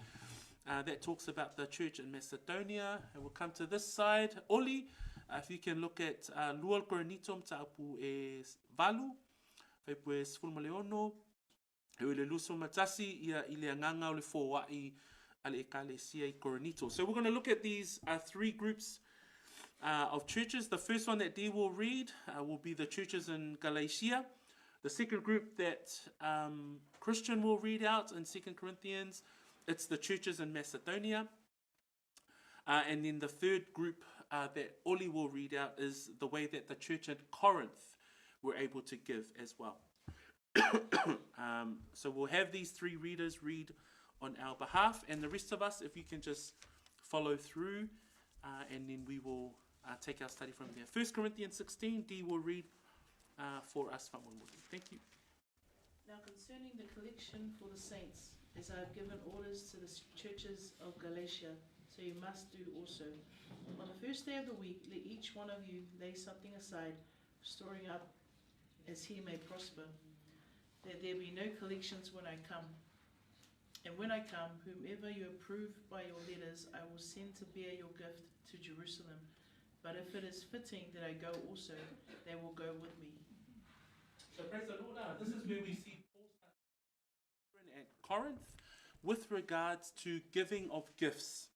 Uh, that talks about the church in Macedonia. And we'll come to this side. Oli, uh, if you can look at uh, Lual Coronitum ta'apu e valu, faipu e sefulu ma le ono, e le lusu matasi ia i le anganga o le fōa'i a le ekalesia i Korinito. So we're going to look at these uh, three groups uh, of churches. The first one that Dee will read uh, will be the churches in Galatia. The second group that um, Christian will read out in Second Corinthians, it's the churches in Macedonia. Uh, and then the third group uh, that Oli will read out is the way that the church at Corinth were able to give as well. um, so we'll have these three readers read on our behalf, and the rest of us, if you can just follow through, uh, and then we will uh, take our study from there. 1 Corinthians 16, Dee will read uh, for us. Thank you. Now concerning the collection for the saints, as I have given orders to the churches of Galatia, so you must do also. On the first day of the week, let each one of you lay something aside, storing up as he may prosper, that there be no collections when I come. And when I come, whomever you approve by your letters, I will send to bear your gift to Jerusalem. But if it is fitting that I go also, they will go with me. So praise the Lord. Ah, this is where we see Paul at Corinth with regards to giving of gifts.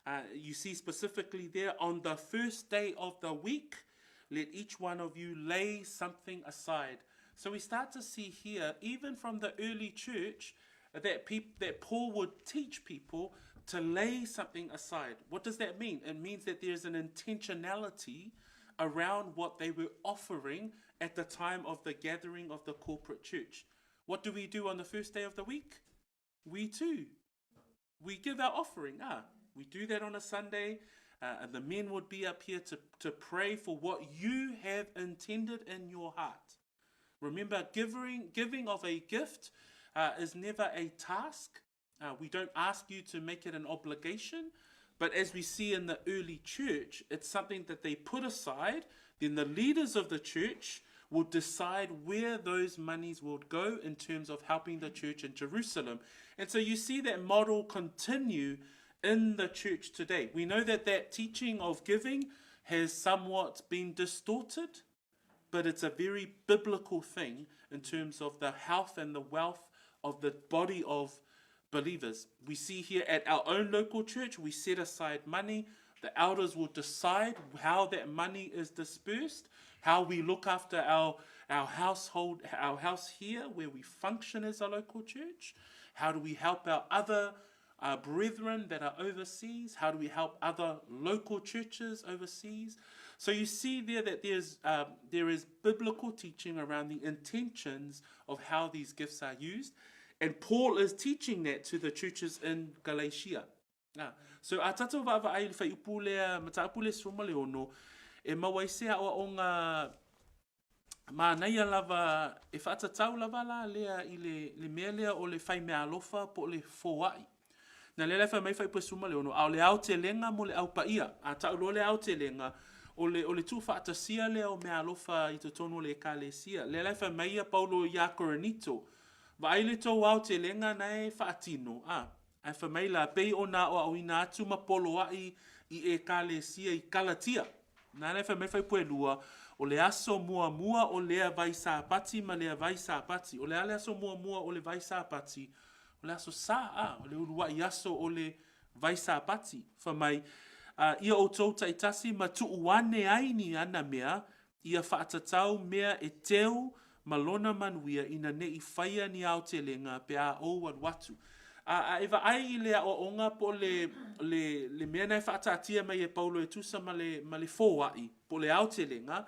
Uh, you see specifically there on the first day of the week, let each one of you lay something aside. So we start to see here, even from the early church, that, peop- that Paul would teach people to lay something aside. What does that mean? It means that there's an intentionality around what they were offering at the time of the gathering of the corporate church. What do we do on the first day of the week? We too. We give our offering. Ah, we do that on a Sunday. Uh, and the men would be up here to, to pray for what you have intended in your heart. Remember, giving, giving of a gift uh, is never a task. Uh, we don't ask you to make it an obligation. But as we see in the early church, it's something that they put aside. Then the leaders of the church will decide where those monies will go in terms of helping the church in Jerusalem. And so you see that model continue in the church today. We know that that teaching of giving has somewhat been distorted, but it's a very biblical thing in terms of the health and the wealth of the body of believers. We see here at our own local church, we set aside money. The elders will decide how that money is dispersed, how we look after our, our household, our house here where we function as a local church. How do we help our other uh, brethren that are overseas? How do we help other local churches overseas? So you see there that there's, um, there is biblical teaching around the intentions of how these gifts are used. And Paul is teaching that to the churches in Galatia. Ah. So a tātou vaava ai le whai upu lea, mataupu le suma le ono, e maua i sea o onga mānaia lava, e whaatatau lava la lea i le, le mea lea o le whai mea alofa po o le fōa'i. Na lea whai mai whai pue suma le ono, a o le ao te lenga mo le au paia, a tau loa le ao te lenga, o le, o le tū whaatasia lea o mea alofa i totonu o le ekalesia. Lea lai whai mai ia Paulo ia Korinito, Vaai le tou aotelega na e faatino, a. Ae fai mai la, pei ona aoaoina atu ma poloaʻi i Ekalesia i Kalatia. Nāna e fai mai Faipue-lua, o le aso muamua o lea vai Sapati ma lea vai Sapati. O le a le aso muamua o le vai Sapati? O le aso Sā, a, o le uluaʻi aso o le vai Sapati. Fai mai, a, ia ʻoutou taitasi ma tuu ane ai ni ana mea, ia faatatau mea e teu ma lona manuia ina ne i faia ni aotelega pe a ou alu atu. A, a e vaai i le aoaoga po o le, le, le mea na e faataatia mai e Paulo e tusa ma le, ma le foai, po o le aotelega,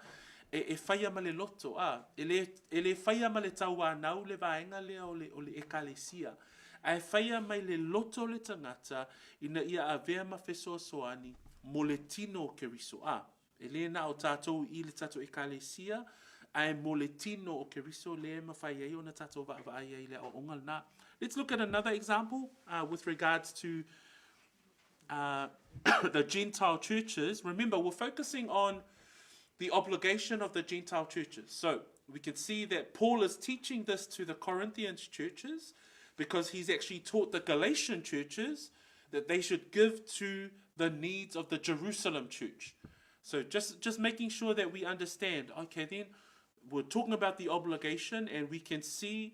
e, e faia ma le loto, a, e le, e le faia ma le tauanau le vaega lea o le, o le Ekalesia, ae faia mai le loto o le tagata ina ia avea ma fesoasoani mo le tino o Keriso, a. E le na o tātou i le tātou Ekalesia, ae mo le tino o Keriso lea e mafai ai ona tātou vaavaai ai i le aoaoga lena. Let's look at another example with regards to the Gentile churches. Remember, we're focusing on the obligation of the Gentile churches. So we can see that Paul is teaching this to the Corinthians churches because he's actually taught the Galatian churches that they should give to the needs of the Jerusalem church. So just, just making sure that we understand, okay, then we're talking about the obligation and we can see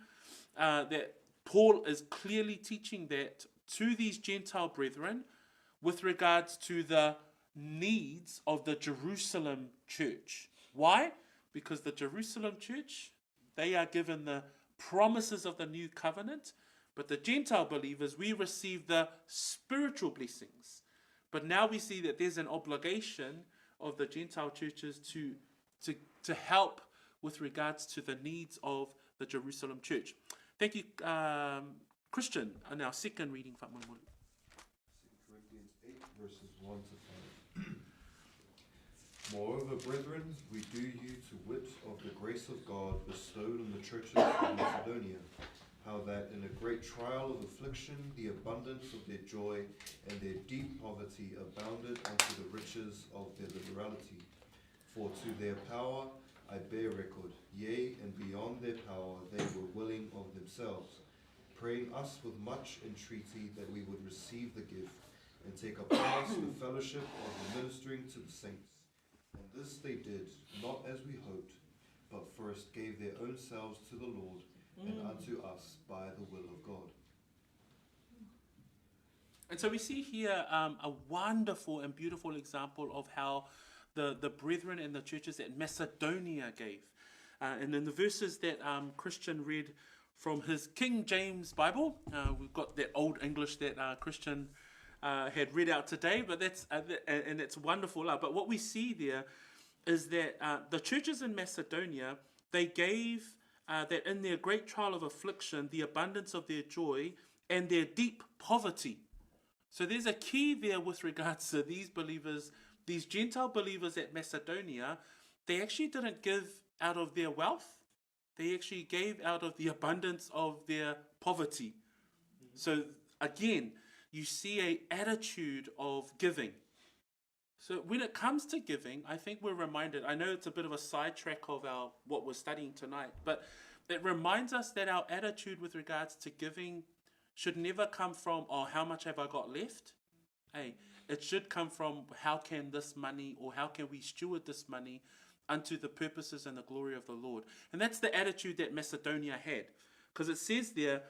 that Paul is clearly teaching that to these Gentile brethren with regards to the needs of the Jerusalem church. Why? Because the Jerusalem church, they are given the promises of the new covenant, but the Gentile believers, we receive the spiritual blessings. But now we see that there's an obligation of the Gentile churches to, to, to help with regards to the needs of the Jerusalem church. Thank you, Christian, on our second reading. 2 Corinthians 8, verses 1 to 5. Moreover, brethren, we do you to wit of the grace of God bestowed on the churches of Macedonia, how that in a great trial of affliction the abundance of their joy and their deep poverty abounded unto the riches of their liberality. For to their power I bear record, yea, and beyond their power they were willing of themselves, praying us with much entreaty that we would receive the gift and take upon us the fellowship of the ministering to the saints. And this they did, not as we hoped, but first gave their own selves to the Lord and unto us by the will of God. And so we see here a wonderful and beautiful example of how the, the brethren and the churches at Macedonia gave. And in the verses that Christian read from his King James Bible, we've got that old English that Christian had read out today, but that's and it's wonderful. But what we see there is that the churches in Macedonia, they gave that in their great trial of affliction, the abundance of their joy and their deep poverty. So there's a key there with regards to these believers, these Gentile believers at Macedonia, they actually didn't give out of their wealth. They actually gave out of the abundance of their poverty. So again, you see a attitude of giving. So when it comes to giving, I think we're reminded, I know it's a bit of a sidetrack of our what we're studying tonight, but it reminds us that our attitude with regards to giving should never come from, oh, how much have I got left? Hey, it should come from how can this money or how can we steward this money unto the purposes and the glory of the Lord. And that's the attitude that Macedonia had. Because it says there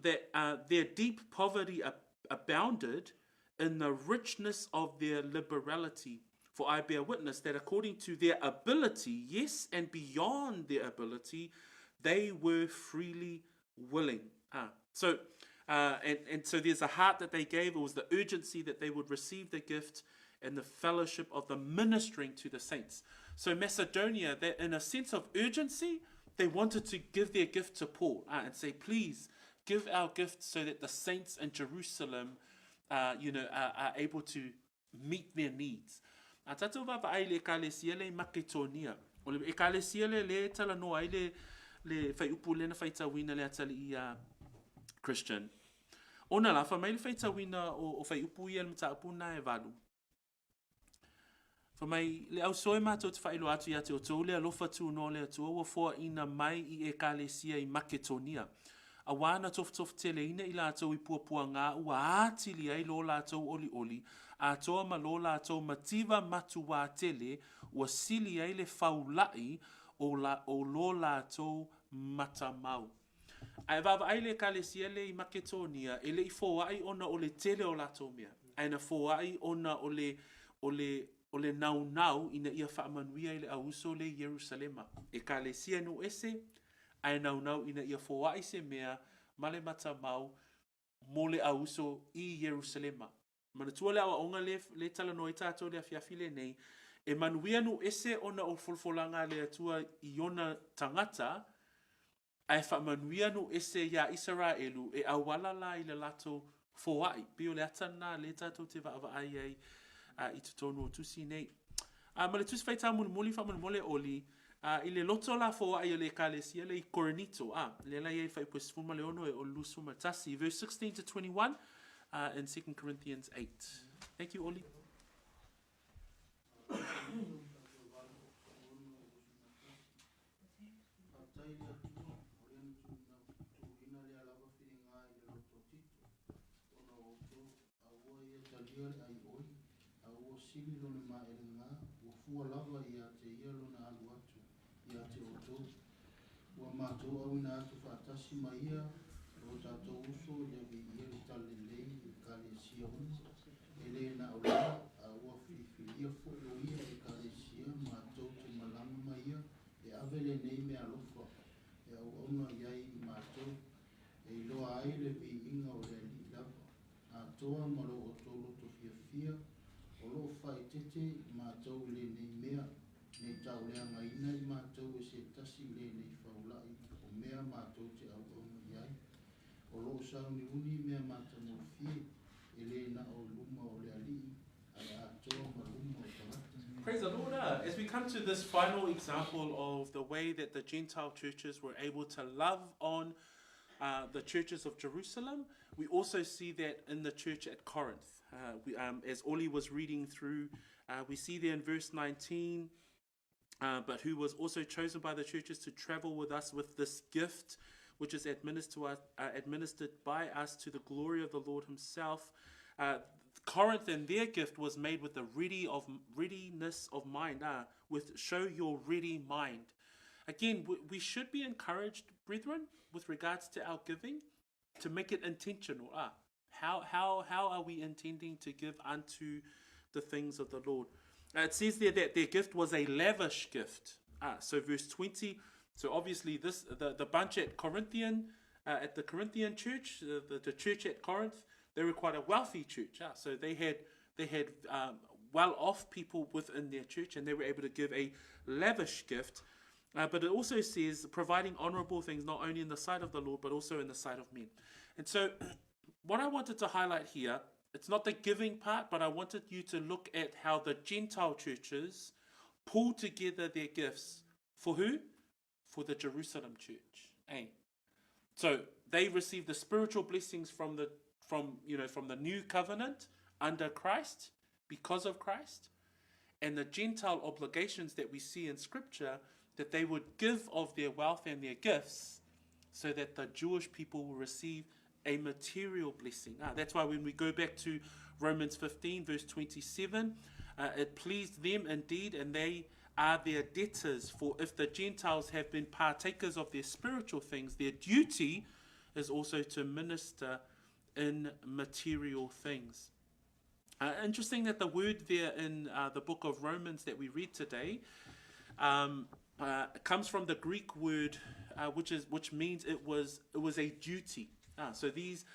that their deep poverty abounded in the richness of their liberality. For I bear witness that according to their ability, yes, and beyond their ability, they were freely willing. So, and, and so there's a heart that they gave. It was the urgency that they would receive the gift and the fellowship of the ministering to the saints. So Macedonia, that in a sense of urgency, they wanted to give their gift to Paul and say, please give our gift so that the saints in Jerusalem, you know, are able to meet their needs. A tātou vaavaai i le Ekalesia lea i Maketonia. O le Ekalesia lea lea e talanoa ai le, le whaiupu lea na whaitauina le atalii a Christian. Ona la, wha mai le whaitauina o, o whaiupu ia le mataupu nā e valu. Wha mai, le au soe mātou te whailo atu i a te o tō le alofa tū no le atua ua foaina mai i Ekalesia i Maketonia. Auā na tofutofuteleina i latou i puapuagā ua atili ai lo latou olioli, atoa ma lo latou mativa matuā tele ua sili ai le faulaʻi o la, o lo latou matamau. Ae vaavaai le Ekalesia le i Maketonia, e le i foai ona o le tele o latou mea, ae na foai ona o le, o le, o le naunau ina ia faamanuia i le auuso le i Ierusalema. Ekalesia nuu ese, ae naunau ina ia foai se mea ma le matamau mo le auuso i Ierusalema. Manatua le aoaoga le, le talanoa ai tatou i le afiafi lenei, e manuia nuu ese ona o folafolaga a le Atua i ona tagata, Ae faamanuia nuu ese iā Isaraelu e auala la i le latou foai. Pei o le ata lena lea tatou te vaavaai ai i totonu o tusi nei. A ma le tusi faitau mulimuli faamolemole Oli, a, i le loto la foai o le ekalesia le i Korinito, a, lea la i ai le fuaiupu e 16 e o le 21, verse 16 to 21 in 2 Corinthians 8. Thank you, Oli. Faafetai i le Atua, o lea na tuuina lea lava filiga i le loto o Tito, ona o outou, a ua ia talia le aioi, a ua sili lona maelega, ua fua lava ia te ia lona alu atu ia te outou. Ua matou auina atu faatasi ma ia lo tatou uso i le viia le talalelei i ekalesia uma, e le na o lea, a ua filifilia foi o ia ekalesia matou te malaga ma ia e ave lenei meaalofa e auauna i ai i matou, e iloa ai le viiga o le Alii lava, atoa ma lo outou loto fiafia, o lo o faaeteete i matou i lenei mea, nei tauleagaina i matou e se tasi i lenei faula'i o mea matou te auauna i ai. O lo o sauniuni mea matagofie, e le na o luma o le Alii, ae atoa ma luma o tagata. Praise the Lord. As we come to this final example of the way that the Gentile churches were able to love on uh, the churches of Jerusalem, we also see that in the church at Corinth. Uh, we, um, as Oli was reading through, uh, we see there in verse 19, uh, but who was also chosen by the churches to travel with us with this gift, which is administered, to us, uh, administered by us to the glory of the Lord Himself. Uh, Corinth and their gift was made with the ready of readiness of mind, uh, with show your ready mind. Again, we, we should be encouraged, brethren, with regards to our giving, to make it intentional. Ah, how, how, how are we intending to give unto the things of the Lord? Uh, it says there that their gift was a lavish gift. Ah, so verse 20. So obviously this the, the bunch at Corinthian, uh, at the Corinthian church, the, the, the church at Corinth, they were quite a wealthy church. Ah, so they had they had um, well-off people within their church, and they were able to give a lavish gift. Uh, but it also says providing honorable things not only in the sight of the Lord but also in the sight of men. And so, what I wanted to highlight here, it's not the giving part, but I wanted you to look at how the Gentile churches pulled together their gifts for who? For the Jerusalem church. Eh? So they received the spiritual blessings from the from you know from the new covenant under Christ because of Christ and the Gentile obligations that we see in scripture that they would give of their wealth and their gifts so that the Jewish people will receive a material blessing. Ah, that's why when we go back to Romans 15, verse 27, uh, it pleased them indeed, and they are their debtors. For if the Gentiles have been partakers of their spiritual things, their duty is also to minister in material things. Uh, interesting that the word there in uh, the book of Romans that we read today um, uh, comes from the Greek word, uh, which is which means it was it was a duty. Ah, so these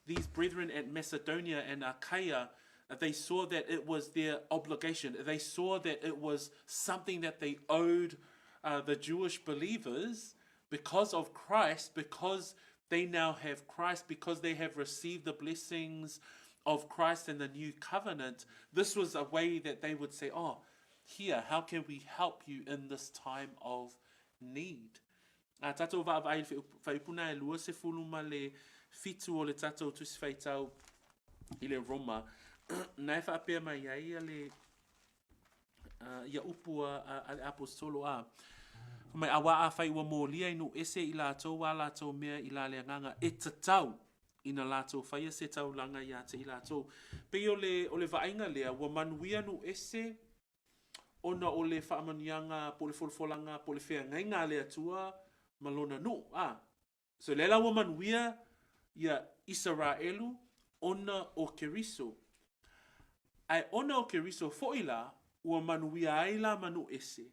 these brethren at Macedonia and Achaia, uh, they saw that it was their obligation. They saw that it was something that they owed uh, the Jewish believers because of Christ, because they now have Christ, because they have received the blessings of Christ and the new covenant. This was a way that they would say, Oh, here, how can we help you in this time of need? A tatou vaavaai i le faipuna e lua sefulu ma le fitu o le tatou tusi faitau i le Roma, na e faapea mai ai ia le uh, ia upu a, a, a le aposetolo a. Fai mai, Auā afai ua molia i nuu ese i latou ā latou mea i la le agaga e tatau ina latou faia se taulaga iā te i latou. Pei o le, o le vaaiga lea, ua manuia nuu ese ona o le faamanuiaga po o le folafolaga po o le feagaiga a le Atua ma Lona nuu. A, so lea la ua manuia ia Isaraelu ona o Keriso. Ae ona o Keriso foi la, ua manuia ai la ma nuu ese.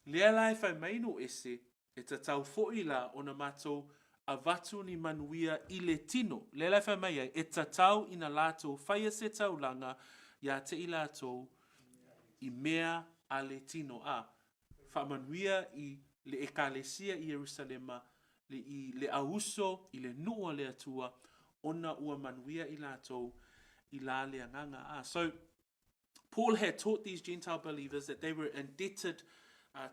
Lea la e fai mai nuu ese, e tatau foi la ona matou avatu ni manuia i le tino. Lea la e fai mai ai, e tatau ina latou faia se taulaga iā te i latou i mea a le tino. A, faamanuia i le Ekalesia i Ierusalema, le, i le au uso, i le nuu a le Atua, ona ua manuia i latou i la le agaga. A, so, Paul had taught these Gentile believers that they were indebted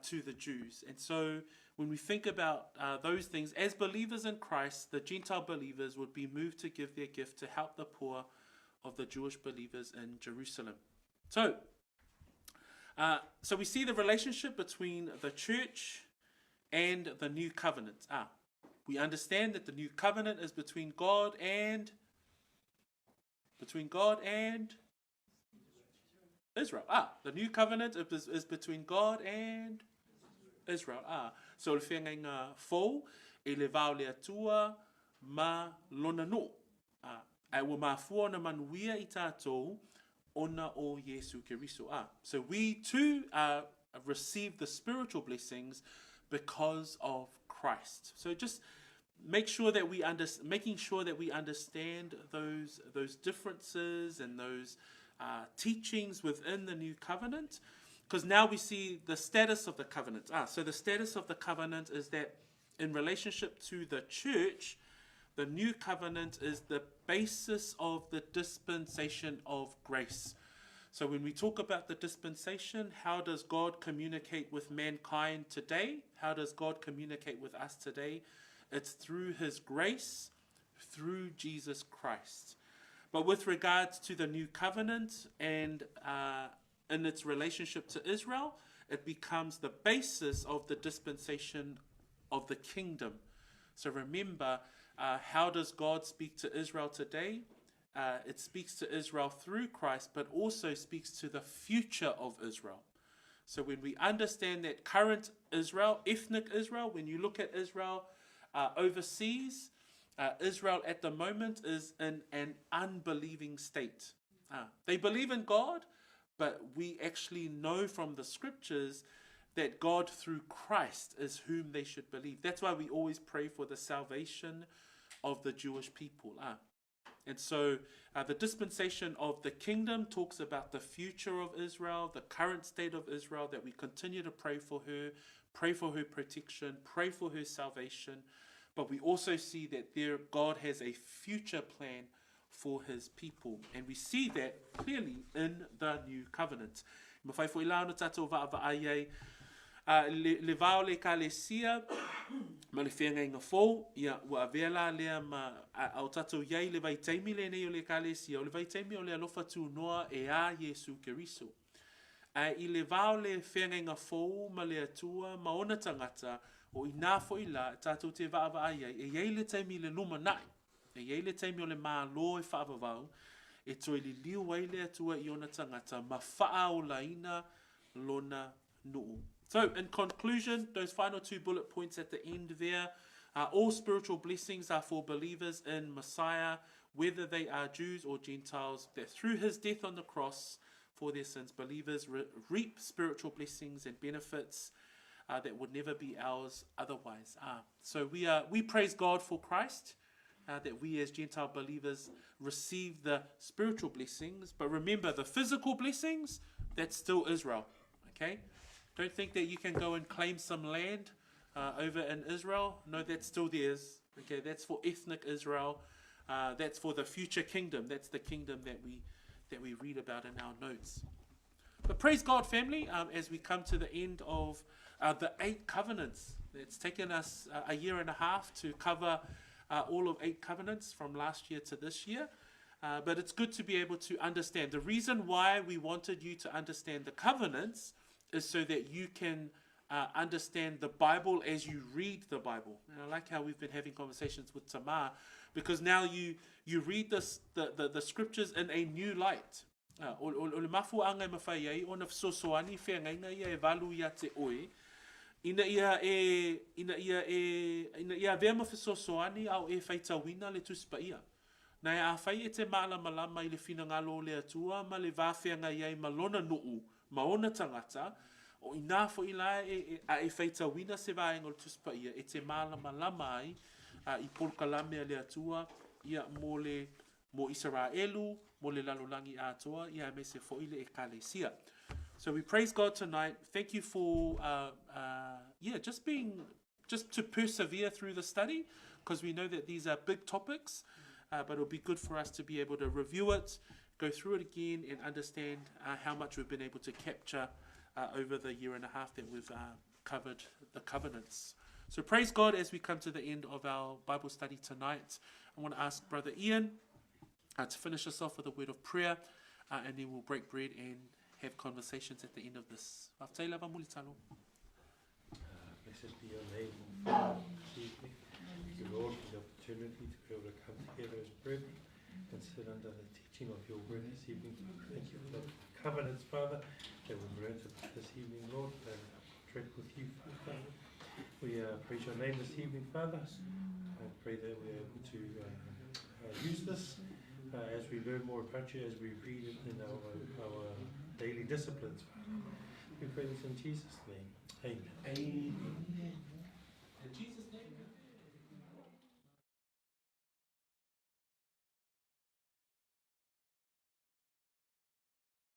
to the Jews. And so when we think about those things, as believers in Christ, the Gentile believers would be moved to give their gift to help the poor of the Jewish believers in Jerusalem. So, so we see the relationship between the church and the new covenant. Ah, we understand that the new covenant is between God and between God and Israel. Ah, the new covenant is, is between God and Israel. Ah, so le feagaiga fou e le va o le Atua ma lona nuu. Ah, ae ua mafua ona manuia i tatou ona o Iesu Keriso. Ah, so we too are receive the spiritual blessings because of Christ. So just make sure that we under, making sure that we understand those those differences and those uh, teachings within the new covenant because now we see the status of the covenant. Ah, so the status of the covenant is that in relationship to the church, the new covenant is the basis of the dispensation of grace. So when we talk about the dispensation, how does God communicate with mankind today? How does God communicate with us today? It's through his grace, through Jesus Christ. But with regards to the new covenant and in its relationship to Israel, it becomes the basis of the dispensation of the kingdom. So remember, how does God speak to Israel today? it speaks to Israel through Christ, but also speaks to the future of Israel. So when we understand that current Israel, ethnic Israel, when you look at Israel overseas, Israel at the moment is in an unbelieving state. They believe in God, but we actually know from the scriptures that God through Christ is whom they should believe. That's why we always pray for the salvation of the Jewish people. And so the dispensation of the kingdom talks about the future of Israel, the current state of Israel, that we continue to pray for her, pray for her protection, pray for her salvation. But we also see that there God has a future plan for his people. And we see that clearly in the new covenant. Mawhai fo ila ona tātou vaavaai ai le, le vao le ekalesia ma le feagaiga fou, ia, ua avea la lea ma, a, a o tātou iai le vaitaimi lenei o le ekalesia, o le vaitaimi o le alofa tūnoa e a Iesu Keriso. Ae i le va o le feagaiga fou ma le Atua ma ona tagata, o inā foi la tātou te vaavaai ai, e iai le taimi i le lumanai, e iai le taimi o le Malo e faavavau, e toe liliu ai le Atua i ona tagata ma faaolaina lona nuu. So, in conclusion, those final two bullet points at the end there, all spiritual blessings are for believers in Messiah, whether they are Jews or Gentiles, that through his death on the cross for their sins, believers re- reap spiritual blessings and benefits that would never be ours otherwise. So we, are, we praise God for Christ, that we as Gentile believers receive the spiritual blessings. But remember, the physical blessings, that's still Israel. Okay? Don't think that you can go and claim some land over in Israel. No, that's still theirs. Okay, that's for ethnic Israel. That's for the future kingdom. That's the kingdom that we that we read about in our notes. But praise God, family, as we come to the end of the eight covenants. It's taken us a year and a half to cover all of eight covenants from last year to this year. But it's good to be able to understand. The reason why we wanted you to understand the covenants is so that you can understand the Bible as you read the Bible. And I like how we've been having conversations with Tamar, because now you read the scriptures in a new light. O le mafuaʻaga e mafai ai ona fesoasoani feagaiga ia e valu ia te oe, ina ia avea ma fesoasoani a o e faitauina le Tusi Paia. Na e afai e te malamalama i le finagalo o le Atua ma le va feagai ai ma lona nuu ma ona tagata, o ina foi la a e faitauina se vaega o le Tusi Paia e te malamalama ai i polokalame a le Atua ia mo Isaraelu, mo le lalolagi atoa, ia aemaise foi le ekalesia. So we praise God tonight. Thank you for yeah, just to persevere through the study, because we know that these are big topics, but it'll be good for us to be able to review it, go through it again, and understand how much we've been able to capture over the year and a half that we've covered the covenants. So praise God as we come to the end of our Bible study tonight. I want to ask Brother Ian to finish us off with a word of prayer, and then we'll break bread and have conversations at the end of this. Faafetai lava Mulitalo. Blessed be your name, O Father, this evening. Thank you, Lord, for the opportunity to be able to come together as brethren and sit under the teaching of your word this evening. Thank you for the covenants, Father, that we've learned about this evening, Lord, and our contract with you, Father. We praise your name this evening, Father. I pray that we're able to use this as we learn more about you, as we read it in our daily disciplines, Father. We pray this in Jesus' name. Amen. Amen. In Jesus' name.